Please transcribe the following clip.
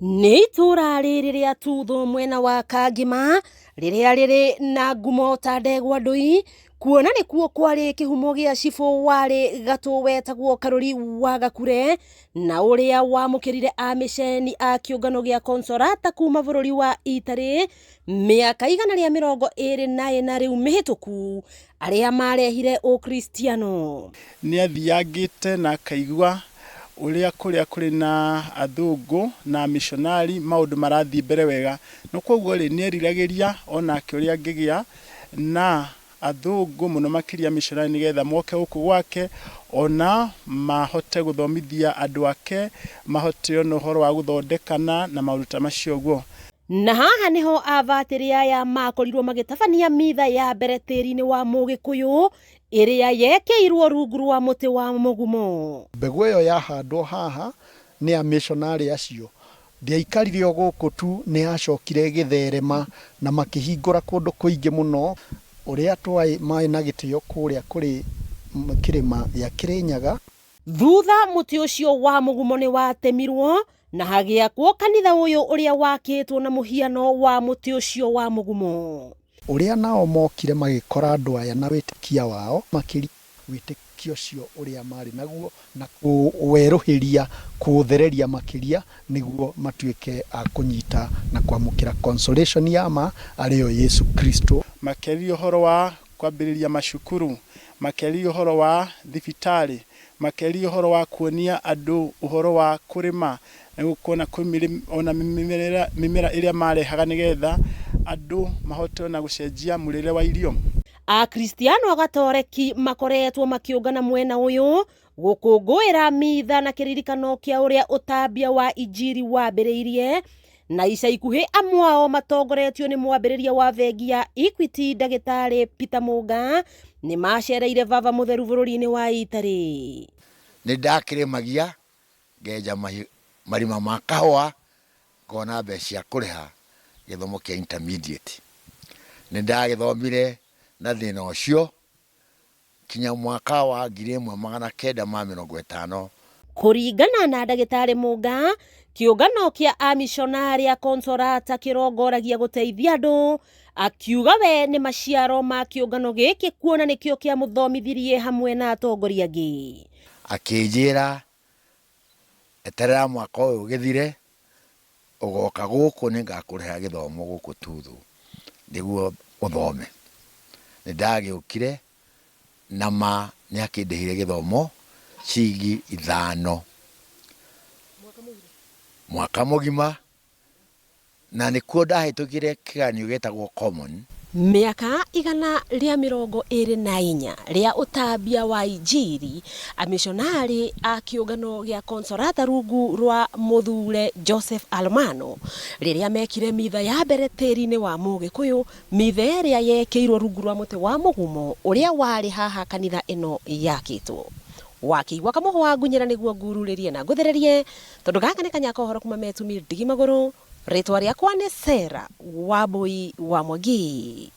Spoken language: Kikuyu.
Nĩ itũũra rĩrĩ rĩa Tuthũ mwena wa Kangĩma rĩrĩa rĩrĩ na ngumo ta ndegwa ndũi kuona nĩkuo kwarĩ kĩhumo gĩa cibũ warĩ gatũ wetagwo Karũri wa Gakure na ũrĩa wamũkĩrire amĩceni a kĩũngano gĩa Consolata kuma bũrũri wa Italy mĩaka 124 rĩu mĩhĩtũku arĩa marehire ũkristiano. Nĩ athiangĩte na akaigua ũrĩa kũrĩa kũrĩ na athũngũ na amishonari maũndũ marathiĩ mbere wega, na kwoguo rĩ, nĩ eriragĩria onake ũrĩa angĩgĩa na athũngũ mũno makĩria amishonari nĩgetha moke gũkũ gwake ona mahote gũthomithia andũ ake, mahote ona ũhoro wa gũthondekana na maũndũ ta macio ũguo. Na haha nĩho abatĩrĩ aya makorirwo magĩtabania mitha ya mbere tĩri-inĩ wa Mũgĩkũyũ ĩrĩa yekĩirwo rungu rwa mũtĩ wa mũgumo. Mbegũ ĩyo yahandwo haha nĩ amishonarĩ acio, ndĩaikarire o gũkũ tu, nĩ yacokire ĩgĩtherema na makĩhingũra kũndũ kũingĩ mũno. Ũrĩa twaĩ maĩ na gĩtĩo kũrĩa kũrĩ kĩrĩma gĩa Kĩrĩnyaga. Thutha mũtĩ ũcio wa mũgumo nĩ watemirwo na hagĩakwo kanitha ũyũ ũrĩa wakĩtwo na mũhiano wa mũtĩ ũcio wa mũgumo. Ũrĩa nao mokire magĩkora andũ aya na wĩtĩkia wao, makĩria wĩtĩkio ũcio ũrĩa marĩ naguo na kũwerũhĩria, kũũthereria makĩria nĩguo matuĩke a kũnyita na kwamũkĩra consolation ya ma arĩyo Yesu Kristo. Makĩarĩria ũhoro wa kwambĩrĩria macukuru, makĩarĩria ũhoro wa thibitarĩ, makĩarĩria ũhoro wa kuonia andũ ũhoro wa kũrĩma, kuona kwĩ ona mĩmera ĩrĩa marehaga nĩgetha andũ mahote ona gũcenjia mũrĩre wa irio. Akristiano Gatoreki makoretwo makĩũngana mwena ũyũ gũkũngũĩra mitha na kĩririkano kĩa ũrĩa ũtambia wa injiri wambĩrĩirie, na ica ikuhĩ amwe ao matongoretio nĩ mwambĩrĩria wa bengi ya Equity ndagĩtarĩ Peter Mũnga nĩ macereire baba mũtheru bũrũri-inĩ wa Italy. Nĩ ndakĩrĩmagia ngenja marima ma kahũa ngona mbeca cia kũrĩha gĩthomo kĩa intermediate. Nĩ ndagĩthomire na thĩna ũcio kinya mwaka wa 1950. Kũringana na ndagĩtarĩ Mũnga, kĩũngano kĩa amishonarĩ a Consolata kĩrongoragia gũteithia andũ, akiuga we nĩ maciaro ma kĩũngano gĩkĩ kuona nĩkĩo kĩamũthomithirie hamwe na atongoria angĩ. Akĩnjĩra eterera mwaka ũyũ ũgĩthire ũgoka gũkũ nĩngakũrĩhĩra gĩthomo gũkũ Tuthu nĩguo ũthome. Nĩ ndagĩũkire na ma nĩ akĩndĩhire gĩthomo ciringi 5 mwaka mũgima, na nĩkuo ndahĩtũkire kĩgeranio gĩtagwo common. Mĩaka 124 rĩa ũtambia wa injiri, amishonarĩ a kĩũngano gĩa Consolata rungu rwa mũthure Joseph Almano rĩrĩa mekire mitha ya mbere tĩri-inĩ wa Mũgĩkũyũ, mitha ĩrĩa yekĩirwo rungu rwa mũtĩ wa mũgumo ũrĩa warĩ haha kanitha ĩno yakĩtwo. Wakĩigua kamũhwa ngunyĩra nĩguo ngururĩrie na ngũthererie, tondũ gaka nĩ kanya ka ũhoro kuma Metumi ndigi magũrũ. Rĩtwa rĩakwa nĩ Sarah Wambui wa Mwangi.